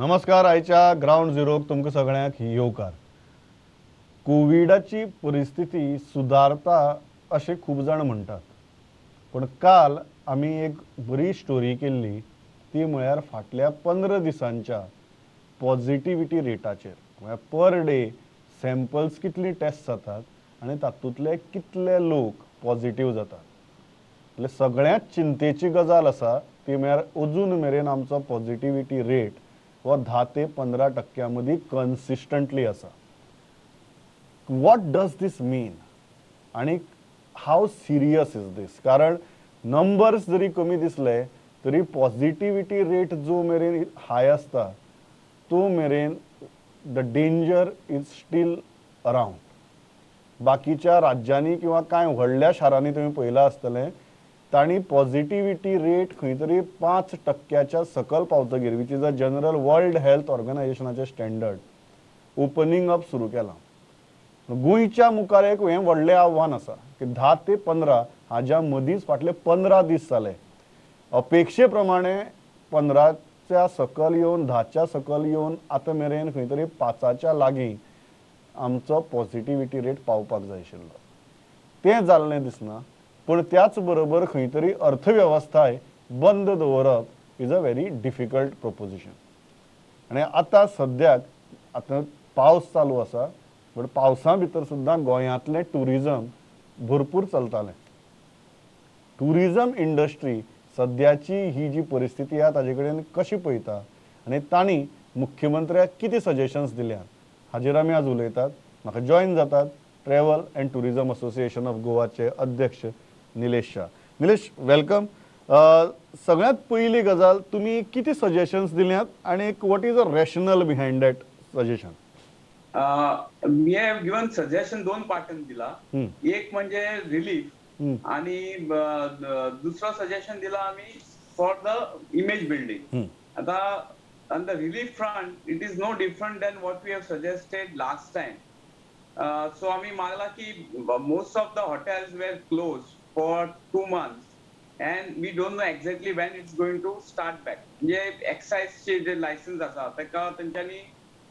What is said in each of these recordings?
नमस्कार. आयच्या ग्रावंड झिरोक तुमकां सगळ्यांक येवकार. कोविडाची परिस्थिती सुदारता अशें खूब जाण म्हणटात, पूण काल आमी एक बरी स्टोरी केल्ली, ती म्हळ्यार फाटल्या 15 दिसांच्या पॉझिटिविटी रेटाचेर, म्हळ्यार पर डे सॅम्पल्स कितली टेस्ट जातात आनी तातूंतले कितले लोक पॉझिटीव जातात. म्हणजे सगळ्यांत चिंतेची गजाल आसा ती म्हळ्यार अजून मेरेन आमचो पॉझिटिविटी रेट हो 10 ते 15% मदीं कन्सिस्टंटली आसा. What does this मीन आनी हाव सिरियस is these? कारण नंबर्स जरी कमी दिसले तरी पॉझिटिविटी रेट जो मेरेन हाय आसता तो मेरेन the danger is still around. बाकीच्या राज्यांनी किंवा कांय व्हडल्या शारांनी तुमी पळयलां आसतलें, तांणी पॉझिटिविटी रेट खंय तरी 5% सकल पावतगीर, which is a general World Health ऑर्गनायझेशनाचें standard, opening up सुरू केलां. गोंयच्या मुखार एक हें व्हडलें आव्हान आसा की 10 ते 15 हाज्या मदींच फाटले 15 दीस जाले अपेक्षे प्रमाणे 15च्या सकल येवन 10च्या सकल येवन आतां मेरेन खंय तरी 5च्या लागीं आमचो पॉझिटिविटी रेट पावपाक जाय आशिल्लो. तें जाल्लें दिसना, पूण त्याच बरोबर खंय तरी अर्थवेवस्थाय बंद दवरप is a very difficult proposition. आनी आतां सद्याक आतां पावस चालू आसा, बट पावसा भितर सुद्दां गोंयांतलें ट्युरिजम भरपूर चलतालें. ट्युरिजम इंडस्ट्री सद्याची ही जी परिस्थिती आहा ताजे कडेन कशी पळयता आनी तांणी मुख्यमंत्र्याक कितें सजेशन्स दिल्यात हाजेर आमी आज उलयतात. म्हाका जॉयन जातात travel and tourism association of गोवाचे अध्यक्ष निलेश शाह. निलेश, welcome. सगळ्यांत पयली गजाल, तुमी कितें सजेशन्स दिल्यात आनी what is a rationale behind that suggestion? We have given suggestion दोन पार्टान दिला. एक म्हणजे रिलीफ आणि दुसरा सजेशन दिला आम्ही फॉर the image building. आता on the relief front it is no different than what we have suggested last time. So आम्ही मागला की most of the hotels were close for 2 months and we don't know exactly when it's going to start back. म्हणजे एक्सायजचे जे licence आसा ताका तेंच्यांनी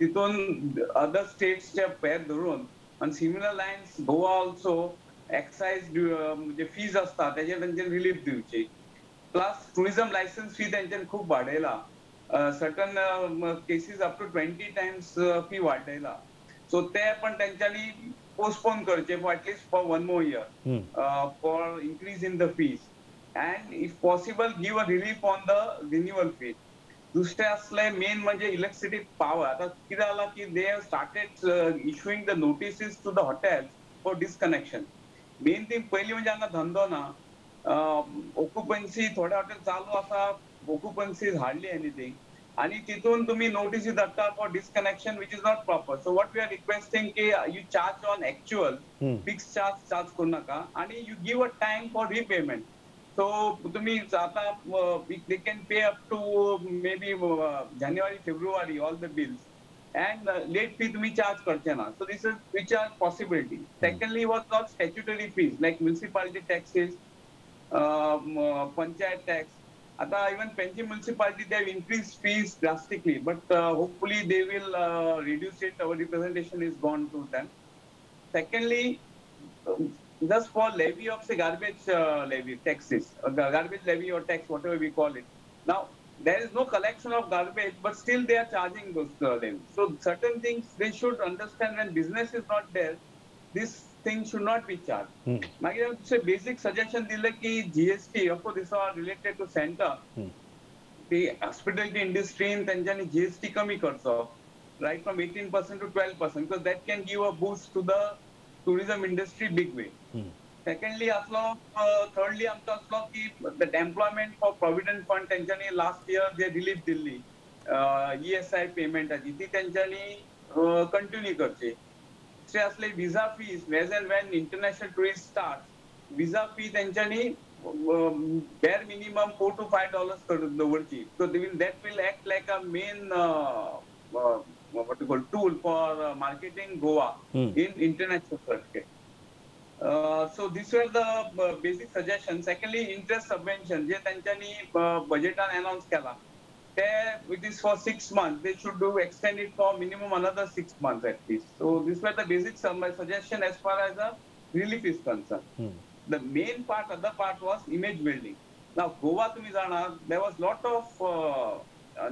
तितून other स्टेट्सचे पेर धरून आनी similar lines Goa also excise म्हणजे फीज आसता तेजेर तेंच्यांनी रिलीफ दिवची. प्लस टुरिझम लायसन्स फी तेंच्यांनी खूब वाडयला, certain cases up to 20 times fee वाडयला. सो ते पण तेंच्यांनी पोस्टपोन करचे for at least for 1 more year for increase in the fees and if possible give a relief on the renewal fee. दुसरें असले मेन म्हणजे इलेक्ट्रिसिटी पावर. आता कितें जालां की they have started issuing the notices to the hotels for disconnection. Main thing पयलीं म्हणजे हांगा धंदो ना, ऑक्युपन्सी थोडे हॉटेल चालू आसा, ऑक्युपन्सी is hardly anything आनी तितून तुमी नोटीसी धाडटा for disconnection which is not proper. So what we are requesting की you charge on actual, fix charge करूं नाका आनी you give a time for repayment. So तुम्ही आता they can pay up to maybe January February all the bills and late fee तुम्ही charge करचे ना. So this is which are possibility. Secondly was not statutory fees like municipality taxes, panchayat tax. आता even Panaji municipality they have increase fees drastically, but hopefully they will reduce it. Our representation is gone to them. Secondly, just for levy of say garbage levy taxes, garbage levy or tax, whatever we call it. Now there is no collection of garbage, but still they are charging those levies. So certain things they should understand when business is not there, this thing should not be charged. मागीर दुसरे basic suggestion दिले की GST, of course this are related to center. The hospitality industry in तेंच्यांनी GST कमी करचो, right from 18% to 12%, because that can give a boost to the tourism industry big way. Secondly असलो, thirdly आमचो असलो की that employment for provident fund तेंच्यांनी last year जे relief दिल्ली ESI पेमेंटाची ती तेंच्यांनी कंटिन्यू करची. दुसरे असले visa fees, as and when international tourist start, visa fee तेंच्यांनी bare minimum $4 to $5 करून दवरची. So that will act like a main what you call tool for marketing Goa in international circuit. So these were the basic suggestions. Secondly, interest subvention J त्यांच्यानी बजेटान announce केला, ते it is for 6 months, they should do extend it for minimum another 6 months at least. So this were the basic my suggestion as far as the relief is concern. The main part, other part was image building. Now Goa तुम्ही जाणार, there was lot of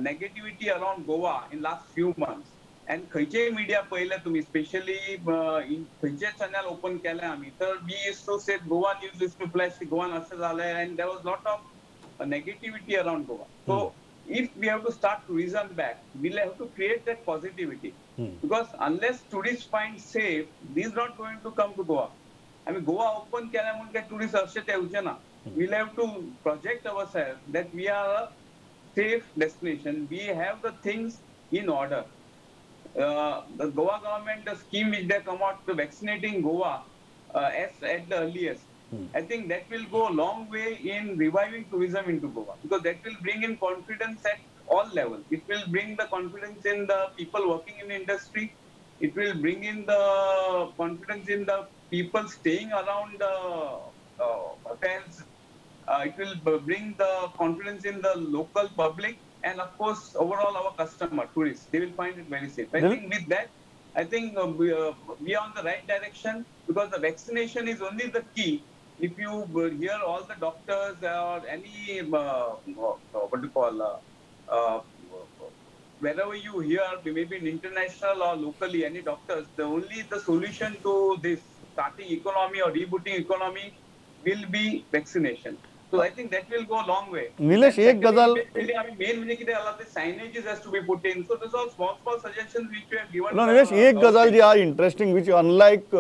negativity around Goa in last few months. And खंयचे media पळयले तुम्ही, specially खंयचे channel open केले आमी, तर we used to say Goa news used to flash Goan अशें जालें, and there was lot of negativity around Goa. So if we have to start tourism back, we'll have to create that positivity. Because unless tourists find safe, they is not going to come to Goa. I mean, Goa open केल्या म्हणून काय tourist अशें ते येवचे ना. We'll have to project ourselves that we are a safe destination. We have the things in order. The Goa government, the scheme which they come out to vaccinating Goa as at the earliest, I think that will go a long way in reviving tourism into Goa, because that will bring in confidence at all levels. It will bring the confidence in the people working in industry. It will bring in the confidence in the people staying around the hotels. It will bring the confidence in the local public, and of course overall our customer, tourists, they will find it very safe. I think with that, I think we are on the right direction, because the vaccination is only the key. If you hear all the doctors or any, what do you call, wherever you hear, maybe in international or locally, any doctors, the only the solution to this starting economy or rebooting economy will be vaccination. So I think that will go a long way. Nilesh, एक गजाल main म्हणजे कितें जाला ते signages has to be put in. So these are small small suggestions which we have given. No, Nilesh, एक गजाल जी आहा इंटरेस्टिंग, which unlike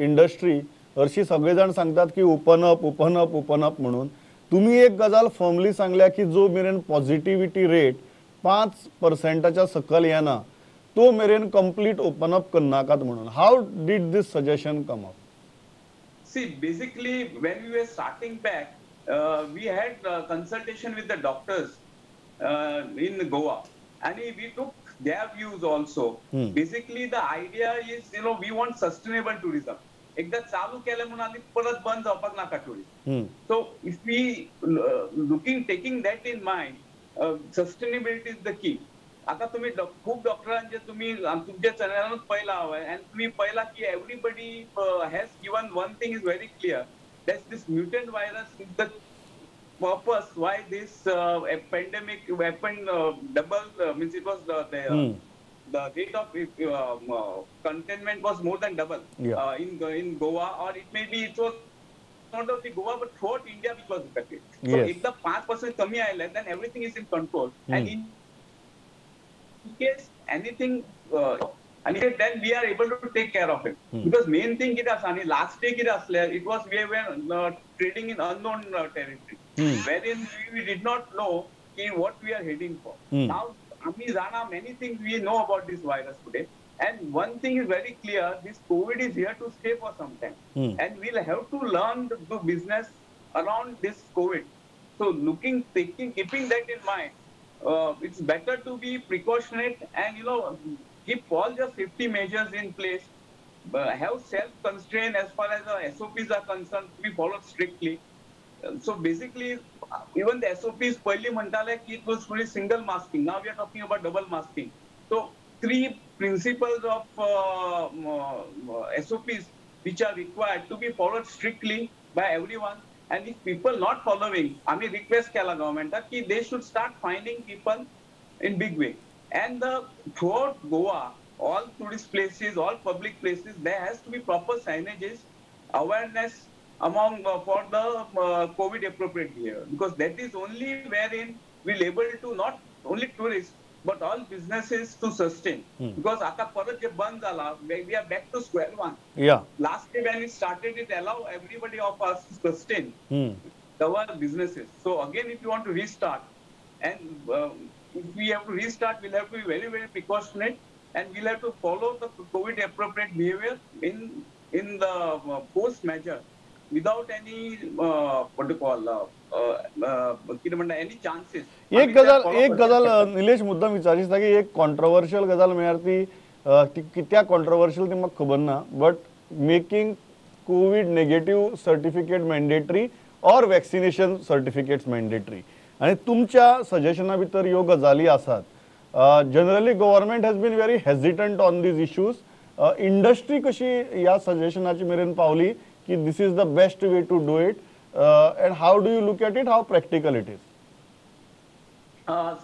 industry, हरशी सगळे जाण सांगतात की open up, open up, open up म्हणून, तुम्ही एक गजाल फर्मली सांगल्या की जो मेरेन पॉझिटिव्हिटी रेट 5% सकल येना तो मेरेन कंप्लीट ओपन अप करनाकात म्हणून. How did this suggestion come up? See, basically when we were starting back, we had consultation with the doctors in Goa, and we took their views also. Basically, the idea is, you know, we want sustainable tourism. एकदा चालू केले म्हणून आनी परत बंद जावपाक नाका tourism. So if we looking, taking that in mind, sustainability is the key. आता तुम्ही खूप डॉक्टरांचे तुम्ही तुमच्या चॅनलानूच पळयला हांवें, आनी तुम्ही पळयला की everybody has given one thing is very clear, that this mutant virus is the purpose why this pandemic happened double, means it was the rate of containment was more than double in Goa, or it may be it was not only Goa but throughout India which was affected. So if the 5% कमी आयले, then everything is in control. And in case anything, and then we are able to take care of it. Because main thing कितें आसा आनी last day कितें आसलें, it was we were trading in unknown territory, wherein we did not know what we are heading for. Now, आमी जाणा many things we know about this virus today. And one thing is very clear, this COVID is here to stay for some time. And we'll have to learn to do business around this COVID. So looking, taking, keeping that in mind, it's better to be precautionate and, you know, keep all the safety measures in place, have self-constraint as far as the SOPs are concerned, to be followed strictly. So basically, even the SOPs, पहले म्हंटाले की it was only single masking. Now we are talking about double masking. So three principles of SOPs which are required to be followed strictly by everyone. And if people not following, आमी request केला गव्हर्नमेंटाक की they should start finding people in big way. And the throughout Goa, all tourist places, all public places, there has to be proper signages, awareness among for the COVID appropriate behavior, because that is only wherein we'll able to not only tourists but all businesses to sustain. Because आता परत जे बंद जाला, we are back to square one. Yeah. Last year when we started, it allow everybody of us to sustain our businesses. So again, if you want to restart, and if we have to restart, we'll have to be very, very precautionate, and we'll have to follow the COVID appropriate behavior in the post measure without any what do you call any chances. एक गजाल निलेश मुद्दाम विचारीस की एक controversial गजाल म्हळ्यार ती कित्याक controversial ती म्हाका खबर ना, but making COVID negative certificate mandatory or vaccination certificates mandatory. आनी तुमच्या सजेशना भितर ह्यो गजाली आसात. Generally government has been very hesitant on these issues. Industry कशी ह्या सजेशनाची मेरेन पावली की this is the best way to do it, and how do you look at it, how practical it is?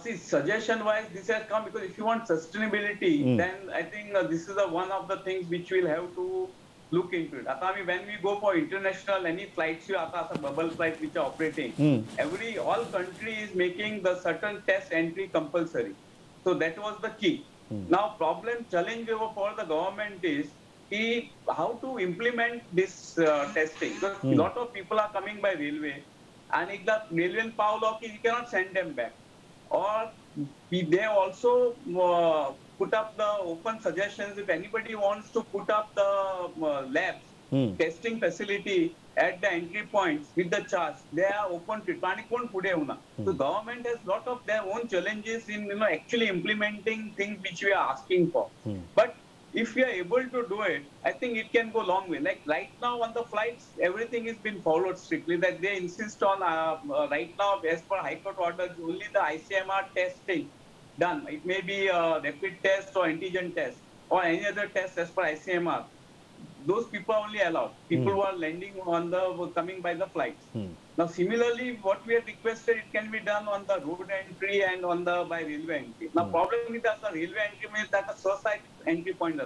See, suggestion wise, this has come because if you want sustainability, then I think this is one of the things which we'll have to look into it. आता आमी when we go for international any flights, आता असा bubble flight which are operating, all country is making the certain test entry compulsory. So that was the key. Now problem challenge for the government is how to implement this testing, because lot of people are coming by railway, and if the railway पावलो की you cannot send them back. Or they also put up the open suggestions if anybody wants to put up the labs, testing facility at the entry points with the charge, they are open to it. आणि कोण फुडें येवना. So government has lot of their own challenges in actually implementing things which we are asking for. But if we are able to do it, I think it can go long way. Like right now on the flights, everything has been followed strictly. That they insist on right now, as per High Court orders, only the ICMR testing done. It may be a rapid test or antigen test or any other test as per ICMR. Those people are only allowed. People who are landing on the coming by the flights. Now, similarly, what we have requested, it can be done on the road entry and on the by railway entry. Now, problem with us, railway entry means that a suicide entry point.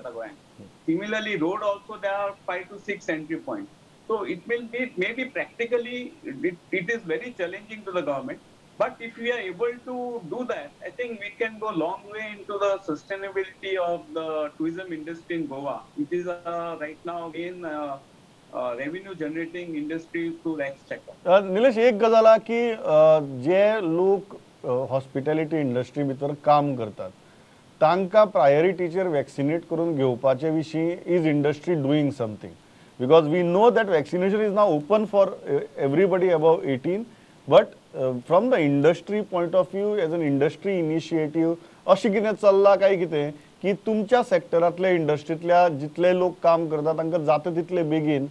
Similarly, road also there are 5 to 6 entry points. So it will be maybe practically it is very challenging to the government. But if we are able to do that, I think we can go long way into the sustainability of the tourism industry in Goa, which is right now main revenue generating industry through exchequer. Nilesh, एक गजाल आहा की जे लोक hospitality industry भितर काम करतात तांकां प्रायोरिटीचेर vaccinate करून घेवपाचे विशीं is industry doing something? Because we know that vaccination is now open for everybody above 18, but from the industry point of view, as an industry initiative, अशें कितें चल्लां काय कितें की तुमच्या सेक्टरांतल्या इंडस्ट्रींतल्या जितले लोक काम करता तांकां जाता तितले बेगीन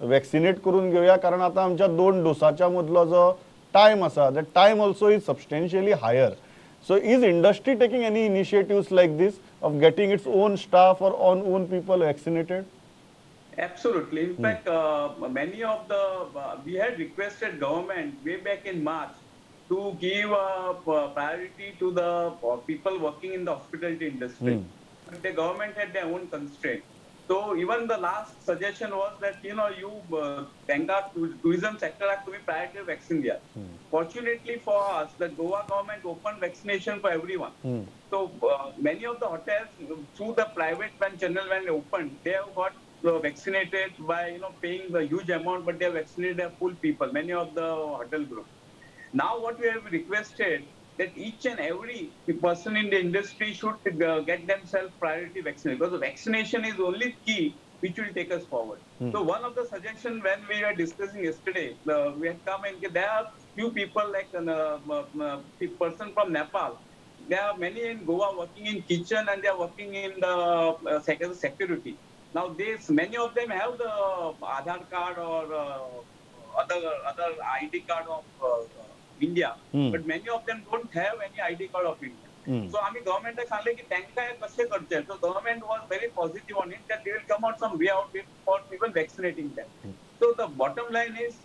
वॅक्सिनेट करून घेवया, कारण आतां आमच्या 2 डोसाच्या मदलो जो टायम आसा, that time also is substantially higher. So is industry taking any initiatives like this of getting its own staff or on own people vaccinated? Absolutely. In fact, many of the we had requested government way back in March to give priority to the people working in the hospitality industry. But the government had their own constraint. So even the last suggestion was that you tourism sector has to be priority vaccine there. Fortunately for us, the Goa government opened vaccination for everyone. So many of the hotels through the private when channel when opened, they have got vaccinated by paying the huge amount, but they have vaccinated their full people, many of the hotel group. Now what we have requested that each and every person in the industry should get themselves priority vaccinated, because the vaccination is only key which will take us forward. So one of the suggestions when we were discussing yesterday, we had come and there are few people like a person from Nepal. There are many in Goa working in kitchen and they are working in the security. Now, many of them have the Aadhaar card or other ID card of India, but many of them don't have any ID card of India. So, I government has said that so government was very positive on it that they will come out some way out for even vaccinating them. So, the bottom line is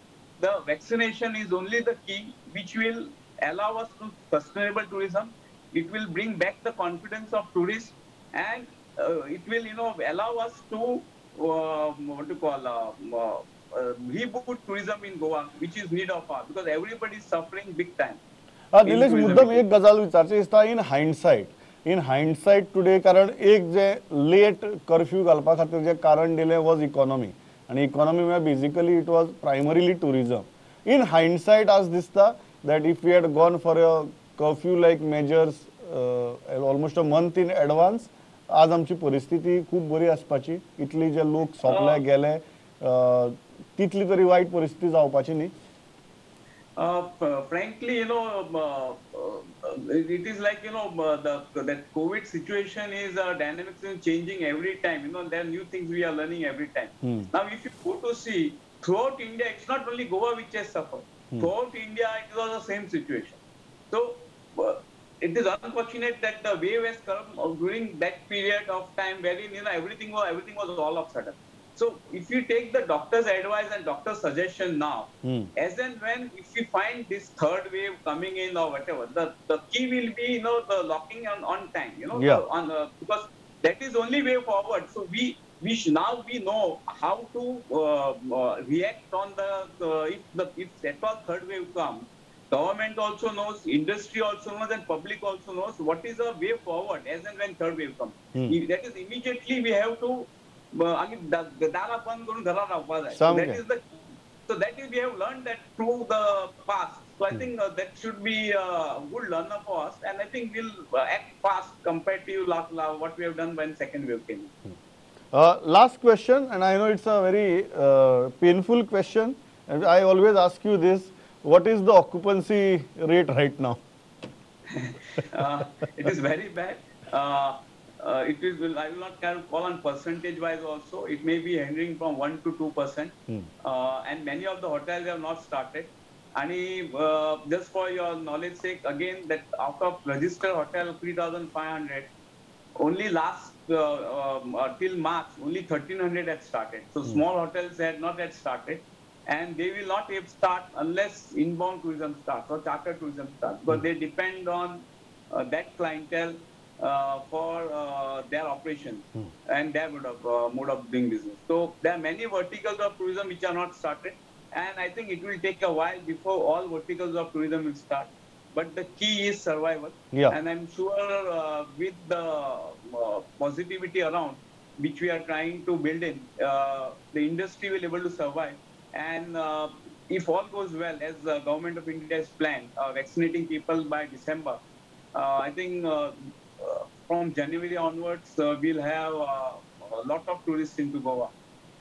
the vaccination is only the key which will allow us to sustainable tourism. It will bring back the confidence of tourists, and it will, allow us to reboot tourism in Goa, which is need of our, because everybody is suffering big time. Nilesh, मुद्दम एक गजाल विचारची दिसता, in hindsight today, कारण एक जे late curfew घालपा खातीर जे कारण दिलें वॉज इकॉनॉमी, आनी इकॉनॉमी म्हळ्यार basically it was primarily tourism. In hindsight आज दिसता that if we had gone for a curfew like measures almost a month in advance, आज आमची परिस्थिती खूब बरी आसपाची, इतली जे लोक सोंपले गेले तितली तरी वायट परिस्थिती जावपाची न्ही. Frankly, it is like, that COVID situation is dynamics is changing every time. There are new things we are learning every time. Now, if you go to see, throughout India, it's not only Goa which has suffered. Throughout India, it was the same situation. So it is unfortunate that the wave has come during that period of time wherein, you know, everything was all of sudden. So if you take the doctor's advice and doctor's suggestion now, as and when if you find this third wave coming in or whatever, the key will be, you know, the locking on time, you know, because that is only way forward. So we now we know how to react on the if at all third wave comes. Government also knows, industry also knows, and public also knows what is the way forward as and when third wave comes. That is immediately we have to that is the, so that is we have learned that through the past. So I think that should be a good learner for us, and I think we'll act fast compared to what we have done when second wave came. Last question, and I know it's a very painful question, and I always ask you this: what is the occupancy rate right now? It is very bad. It is. I will not call on percentage wise also. It may be ranging from 1 to 2%, and many of the hotels have not started. And just for your knowledge sake, again, that out of registered hotel 3,500, only last till March, only 1,300 had started. So small hotels had not yet started, and they will not start unless inbound tourism starts or charter tourism starts, because they depend on that clientele for their operations and their mode of doing business. So there are many verticals of tourism which are not started, and I think it will take a while before all verticals of tourism will start. But the key is survival. Yeah. And I'm sure with the positivity around, which we are trying to build in, the industry will be able to survive. And if all goes well, as the government of India has planned, vaccinating people by December, I think from January onwards, we'll have a lot of tourists into Goa,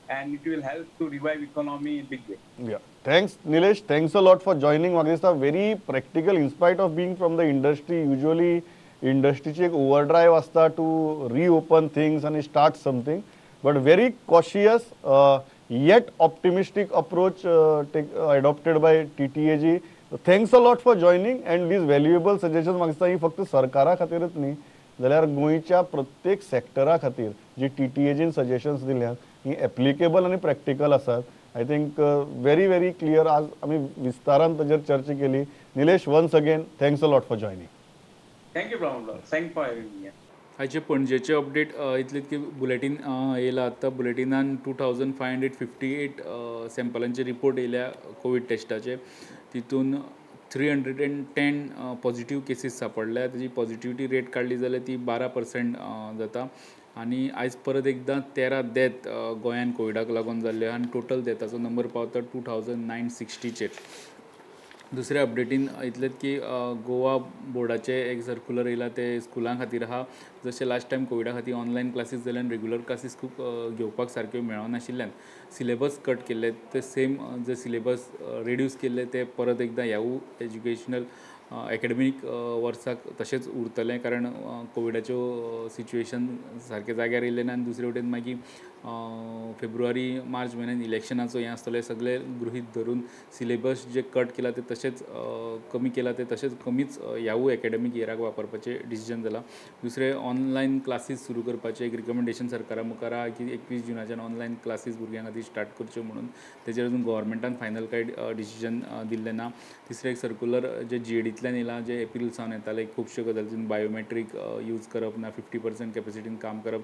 and it will help to revive economy in big way. Yeah. Thanks, Nilesh. Thanks a lot for joining. Magista, very practical in spite of being from the industry. Usually, industry एक overdrive asta to reopen things and start something, but very cautious yet optimistic approach adopted by TTAG. Thanks a lot for joining and these valuable suggestions. Magista, ही फक्त सरकारा खातीरच न्ही जाल्यार गोंयच्या प्रत्येक सेक्टरा खातीर जी TTAG suggestions दिल्यात ही एप्लिकेबल आनी प्रॅक्टिकल आसात. I think very very clear. आज आमी विस्तारान ताजेर चर्चा केली. Nilesh, once again thanks a lot for joining. Thank you Pramod, thank for having me. आयचे पणजेचे अपडेट इतलेच की बुलेटीन येयला. आतां बुलेटिनान 2558 सॅम्पलांचे रिपोर्ट येयल्या कोवीड टेस्टाचे. तितून 310 पॉझिटिव्ह केसीस सापडल्या. तेजी पॉझिटिविटी रेट काडली जाल्यार ती 12% जाता. आनी आयज परत एकदां 13 डेथ गोंयान कोविडाक लागून जाल्ले आनी टोटल डेथाचो नंबर पावता 2960चेर. दुसऱ्या अपडेटीन इतलेंच की गोवा बोर्डाचें एक सर्कुलर येयलां तें स्कुलां खातीर आहा. जशें लास्ट टायम कोविडा खातीर ऑनलायन क्लासीस जाल्यान रेगुलर क्लासीस खूब घेवपाक सारक्यो मेळनाशिल्ल्यान सिलेबस कट केल्ले ते सेम जे सिलेबस रिड्यूस केल्ले ते परत एकदां ह्यावूय एज्युकेशनल एकेडमीक वर्साक तशेंच उरतलें, कारण कोविडाच्यो सिच्युएशन सारकें जाग्यार येयलें ना आनी दुसरे वटेन मागीर फेब्रुवारी मार्च म्हयन्यान इलेक्शनाचो हें आसतलें. सगळें गृहीत धरून सिलेबस जे कट केला ते तशेंच कमी केला ते तशेंच कमीच ह्यावूय एकेडमीक इयराक वापरपाचें डिसिजन जालां. दुसरें ऑनलायन क्लासीस सुरू करपाचें एक रिकमेंडेशन सरकारा मुखार आहा की 21 जुनाच्यान ऑनलायन क्लासीस भुरग्यां खातीर स्टार्ट करच्यो म्हणून. तेजेर अजून गव्हर्मेंटान फायनल कांय डिसिजन दिल्लें ना. तिसरें एक सर्कुलर जे जीएडींतल्यान येयलां जे एप्रील सावन येताले खुबश्यो गजाली, बायोमेट्रीक यूज करप ना, 50% कॅपेसिटीन काम करप,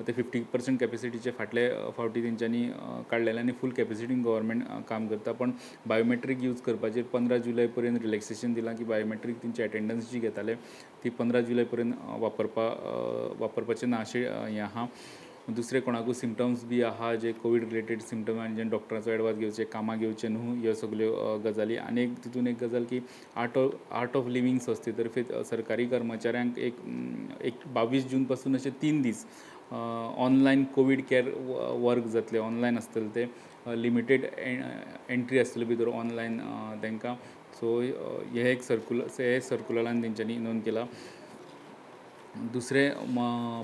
ते 50% कॅपेसिटीचे फाटले फावटी तेंच्यांनी काडलेले आनी फूल कॅपेसिटीन गव्हर्मेंट काम करता. पण बायोमेट्रीक यूज करपाचेर 15 जुलय पर्यंत रिलॅक्सेशन दिलां की बायोमेट्रीक तेंची एटेंडन्स जी घेताले ती 15 जुलय पर्यंत वापरपाचें ना अशें हें आहा. दुसरें कोणाकूय सिमटम्स बी आहा जे कोवीड रिलेटेड सिमटम आनी जे डॉक्टराचो एडवायस घेवचे, कामां घेवचे न्हू, ह्यो सगल्यो गजाली. आनी एक तितून एक गजाल की आर्ट ऑफ लिवींग संस्थे तर्फे सरकारी कर्मचाऱ्यांक एक 22 जून पासून अशे 3 दीस ऑनलायन कोवीड केअर वर्क जातले, ऑनलायन आसतले ते, लिमिटेड एंट्री आसतली भितर ऑनलायन तांकां. सो हे एक सर्कुलर, हे सर्कुलरान तेंच्यांनी नोंद केला. दुसरें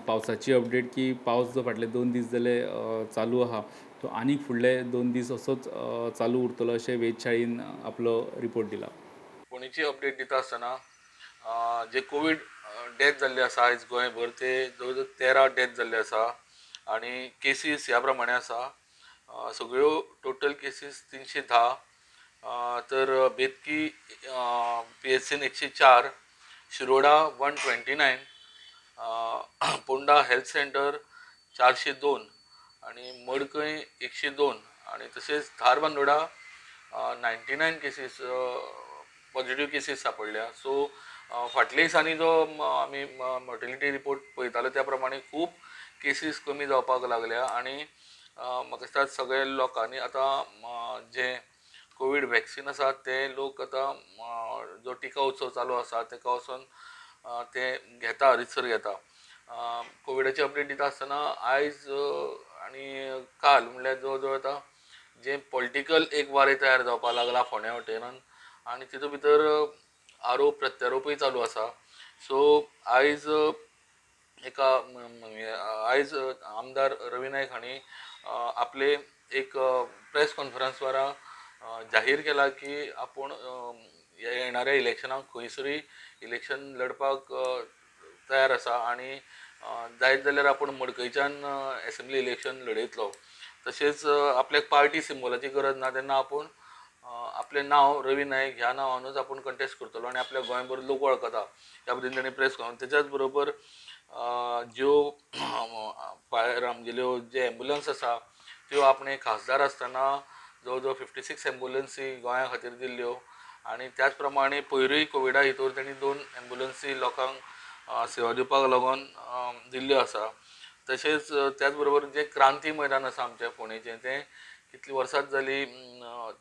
पावसाची अपडेट की पावस जो फाटले 2 दीस जाले चालू आहा तो आनीक फुडले 2 दीस असोच चालू उरतलो अशें वेधशाळेन आपलो रिपोर्ट दिला. पणजेची अपडेट दिता आसतना जे कोवीड डेथ जाल्ले आसा आयज गोंयभर ते जवळ जवळ 13 डेथ जाल्ले आसा आनी केसीस ह्या प्रमाणे आसा. सगळ्यो टोटल केसीस 310, तर Betki PHCन 104, Shiroda 129, Ponda health centre 402 आनी मडकय 102 आनी तशेंच धारबांदोडा 99 केसीस पॉझिटिव्ह केसीस सापडल्या. सो फाटल्या दिसांनी जो आमी मॉर्टेलिटी रिपोर्ट पळयताले त्या प्रमाणे खूब केसीस कमी जावपाक लागल्या आनी म्हाका दिसता सगळे लोकांनी आतां जे कोवीड वॅक्सीन आसा ते लोक आतां जो टिका उत्सव चालू आसा तेका वचोन ते घेता, रितसर घेता. कोविडाची अपडेट दिता आसतना आयज आनी काल म्हणल्यार जवळ जवळ आतां जें पॉलिटिकल एक वारें तयार जावपाक लागलां फोंड्या वाटेरान आनी तितूंत भितर आरोप प्रत्यारोपूय चालू आसा. सो आयज एका आयज आमदार रवी नायक हांणी आपले एक प्रेस कॉन्फरन्स द्वारा जाहीर केला की आपूण येणाऱ्या इलेक्शनाक खंयसरूय इलेक्शन लढपाक तयार आसा आनी जायत जाल्यार आपूण मडकयच्यान एसेंब्ली इलेक्शन लढयतलो. तशेंच आपल्याक पार्टी सिंबलाची गरज ना तेन्ना आपूण आपलें नांव रवी नायक ह्या नांवानूच आपूण कंटेस्ट करतलो आनी आपल्या गोंयभर लोक वळखता ह्या पद्दतीन ताणें प्रेस कॉन्फरन्स. तेच्याच बरोबर ज्यो फायर आमगेल्यो जे एम्बुलन्स आसा त्यो आपणें खासदार आसतना जवळ जवळ 56 एम्बुलन्सी गोंया खातीर दिल्ल्यो आनी त्याच प्रमाणे पयरूय कोविडा हितूर तांणी 2 एम्बुलन्सी लोकांक सेवा दिवपाक लागून दिल्ल्यो आसा. तशेंच त्याच बरोबर जें क्रांती मैदान आसा आमच्या फोंडेचें तें कितलीं वर्सांच जालीं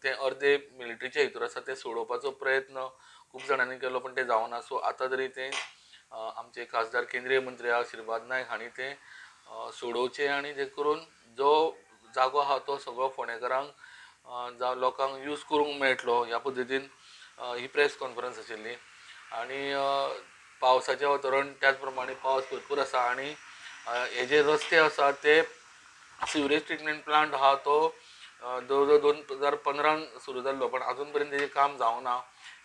तें अर्दे मिलिट्रीच्या हितूर आसा तें सोडोवपाचो प्रयत्न खूब जाणांनी केलो पण तें जावना. सो आतां तरी तें आमचे खासदार केंद्रीय मंत्री आहा श्रीपाद नायक हांणी तें सोडोवचें आनी जें करून जो जागो आहा तो सगळो फोंडेकारांक जावं लोकांक यूज करूंक मेळटलो ह्या पद्दतीन ही प्रेस कॉन्फरन्स आशिल्ली. आनी पावसाचें वातावरण त्याच प्रमाणे पावस भरपूर आसा आनी हे जे रस्ते आसा ते सिवरेज ट्रिटमेंट प्लांट आहा तो जवळ जवळ 2015 सुरू जाल्लो पण आजून पर्यंत तेजें काम जावना,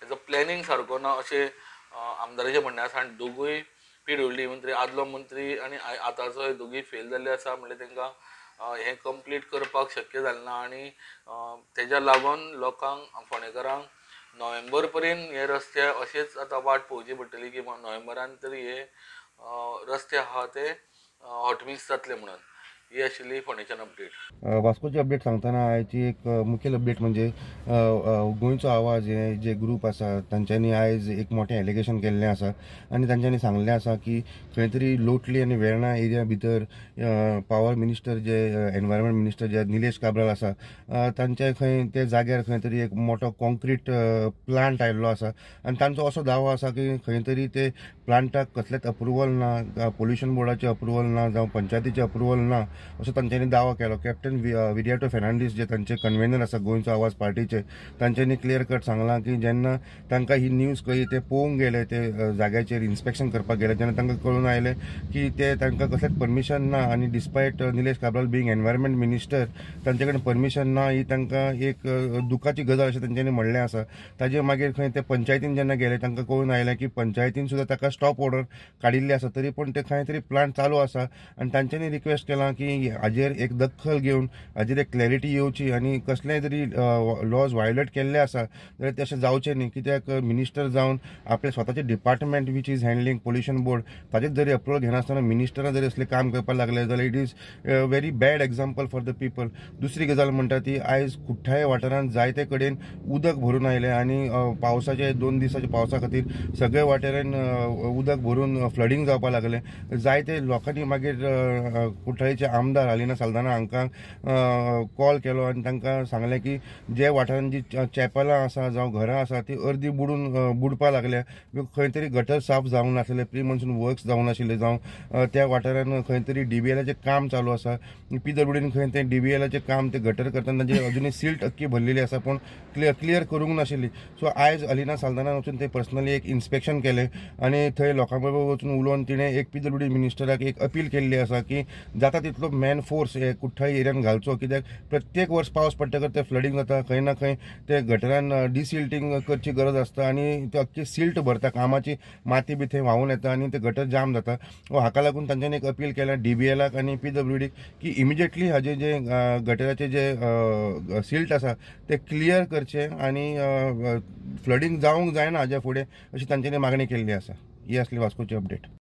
तेजो प्लॅनिंग सारको ना अशें आमदाराचें म्हणणें आसा. आनी दोगूय PWD मंत्री, आदलो मंत्री आनी आतांचो हे दोगूय फेल जाल्ले आसा, म्हणल्यार तांकां हें कंप्लीट करपाक शक्य जालें ना आनी तेज्या लागून लोकांक फोंडेकारांक नोव्हेंबर पर्यंत हे रस्ते अशेंच आतां वाट पळोवची पडटली की नोव्हेंबरान तरी हे रस्ते आहा ते हॉटमिक्स जातले म्हणून. ही आशिल्ली फोंडेच्यान अपडेट. वास्कोची अपडेट सांगतना आयची एक मुखेल अपडेट म्हणजे गोंयचो आवाज हे जे ग्रूप आसा तांच्यांनी आयज एक मोठें एलिगेशन केल्लें आसा आनी तांच्यांनी सांगलें आसा की खंय तरी लोटली आनी वेर्णा एरिया भितर पावर मिनिस्टर जे एनवायरमेंट मिनिस्टर जे निलेश काब्राल आसा तांचे खंय ते जाग्यार खंय तरी एक मोठो कॉन्क्रीट प्लांट आयिल्लो आसा आनी तांचो असो दावो आसा की खंय तरी ते प्लांटाक कसलेंच अप्रुवल ना, पोल्युशन बोर्डाचें अप्रुवल ना जावं पंचायतीचें अप्रुवल ना असो तांच्यांनी दावो केलो. कॅप्टन विरियाटो फेर्नांडीस जे तांचे कन्वेनर आसा गोंयचो आवाज पार्टीचे तांच्यांनी क्लियर कट सांगलां की जेन्ना तांकां ही न्यूज कळ्ळी ते पळोवंक गेले, ते जाग्याचेर इन्स्पेक्शन करपाक गेले तेन्ना तांकां कळून आयलें की ते तांकां कसलेंच परमिशन ना आनी despite Nilesh Cabral being environment minister तांचे कडेन परमिशन ना ही तांकां एक दुखाची गजाल अशें तांच्यांनी म्हणलें आसा. ताजे मागीर खंय ते पंचायतीन जेन्ना गेले तांकां कळून आयलें की पंचायतीन सुद्दां ताका स्टॉप ऑर्डर काडिल्ली आसा तरी पूण ते खंय तरी प्लांट चालू आसा आनी तांच्यांनी रिक्वेस्ट केलां की हाजेर एक दखल घेवन हाजेर एक क्लॅरिटी येवची आनी कसलेय तरी लॉज वायोलेट केल्ले आसा जाल्यार ते अशें जावचें न्ही. कित्याक मिनिस्टर जावन आपले स्वताचे department which is handling pollution board ताजेच जरी अप्रुवल घेनासतना मिनिस्टरां जरी असलें काम करपाक लागले जाल्यार it is very bad example for the people. दुसरी गजाल म्हणटा ती आयज कुठ्ठाळे वाठारांत जायते कडेन उदक भरून आयलें आनी पावसाचे 2 दिसाच्या पावसा खातीर सगळे वाठारान उदक भरून फ्लडींग जावपाक लागलें. जायते लोकांनी मागीर कुठ्ठाळेचे आमदार आलिना साल्दाना हांकां कॉल केलो आनी तांकां सांगलें की जे वाठारांत जी चॅपलां आसा जावं घरां आसा ती अर्दी बुडून बुडपाक लागल्या, खंय तरी गटर साफ जावंक नासलें, प्री मॉन्सून वर्क्स जावंक नाशिल्लें, जावं त्या वाठारांत खंय तरी DBLाचें काम चालू आसा, PWDन खंय तें DBLाचें काम ते गटर करतना तांची अजुनूय सिल्ट अख्खी भरलेली आसा पूण क्लियर करूंक नाशिल्ली. सो आयज अलिना साल्दानान वचून ते पर्सनली एक इन्स्पेक्शन केलें आनी थंय लोकां बरोबर वचून उलोवन तिणें एक PWD मिनिस्टराक एक अपील केल्ली आसा की जाता तितलो मॅन फोर्स हे कुठ्ठाळी एरियान घालचो, कित्याक प्रत्येक वर्स पावस पडटकच ते फ्लडींग जाता, खंय ना खंय ते गटरान डिसिल्टींग करची गरज आसता आनी ते अख्खी सिल्ट भरता, कामाची माती बी थंय व्हांवून येता आनी ते गटर जाम जाता. हाका लागून तांच्यांनी एक अपील केल्या DBLाक आनी PWDक की इमिजिएटली हाजे जे गटराचे जे सिल्ट आसा ते क्लियर करचे आनी फ्लडींग जावंक जायना हाज्या फुडें अशी तांच्यांनी मागणी केल्ली आसा. ही आसली वास्कोची अपडेट.